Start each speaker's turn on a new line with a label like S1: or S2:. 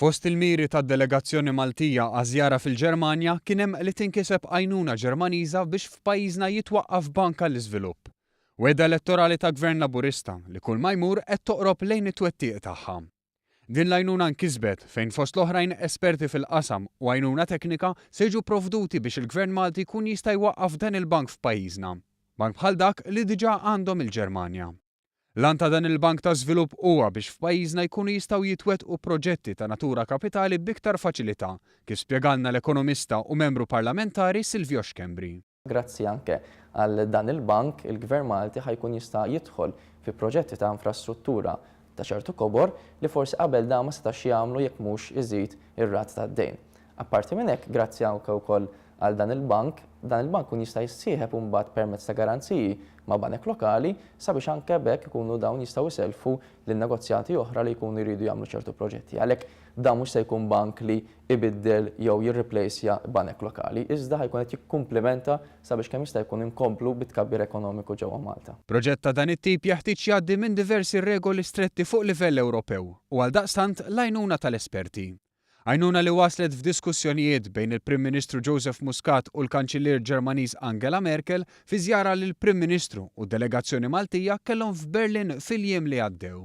S1: Fost il-miri tad-delegazzjoni Maltija għaż-żjara fil-Ġermanja kien hemm li tinkiseb għajnuna Ġermaniża biex f'pajjiżna jitwaqqaf bank għall-iżvilupp. Wegħda elettorali ta' Gvern Laburista li kull ma jmur qed toqrob lejn it-twettiq tagħha. Din l-għajnuna nkisbet fejn fost l-oħrajn esperti fil-qasam u għajnuna teknika se jiġu pprovduti biex il-Gvern Malti jkun jista' jwaqqaf dan il-bank f'pajjiżna. Bank bħal dak li diġà għandhom il-Ġermanja. L-għan ta' dan il-Bank ta' Żvilupp huwa biex f'pajjiżna jkunu jistgħu jitwettqu proġetti ta' natura kapitali b'iktar faċilità, kif spjegalna l-ekonomista u membru parlamentari Silvio Schembri.
S2: Grazzi anke għal dan il-bank, il-Gvern Malti ħa jkun jista' jidħol fi proġetti ta' infrastruttura ta' ċertu kobor li forsi qabel dan ma setax jagħmlu jekk mhux iżid ir-rata tad-dejn. Apparti minn hekk, grazzi anke wkoll għal dan il-bank, dan il-bank ikun jista' jissieħeb imbagħad permezz ta' garanziji ma' banek lokali sabiex anke b'hekk ikunu dawn jistgħu jsellfu lil negozjanti oħra li jkunu jridu jagħmlu ċertu proġetti. Għalhekk dan mhux se jkun bank li ibiddel jew jirriplejsja banek lokali, iżda ħa jkun qed jikkumplimenta sabiex kemm jista' jkun inkomplu bit-tkabbir ekonomiku ġewwa Malta.
S1: Proġett ta' dan it-tip jeħtieġ jgħaddi minn diversi regoli stretti fuq livell Ewropew u għaldaqstant l-għajnuna tal-esperti. Għajnuna li waslet f'diskussjonijiet bejn il-Prim Ministru Joseph Muscat u l-Kanċillier Ġermaniż Angela Merkel fi żjara li l-Prim Ministru u delegazzjoni Maltija kellhom f'Berlin fil-jiem li għaddew.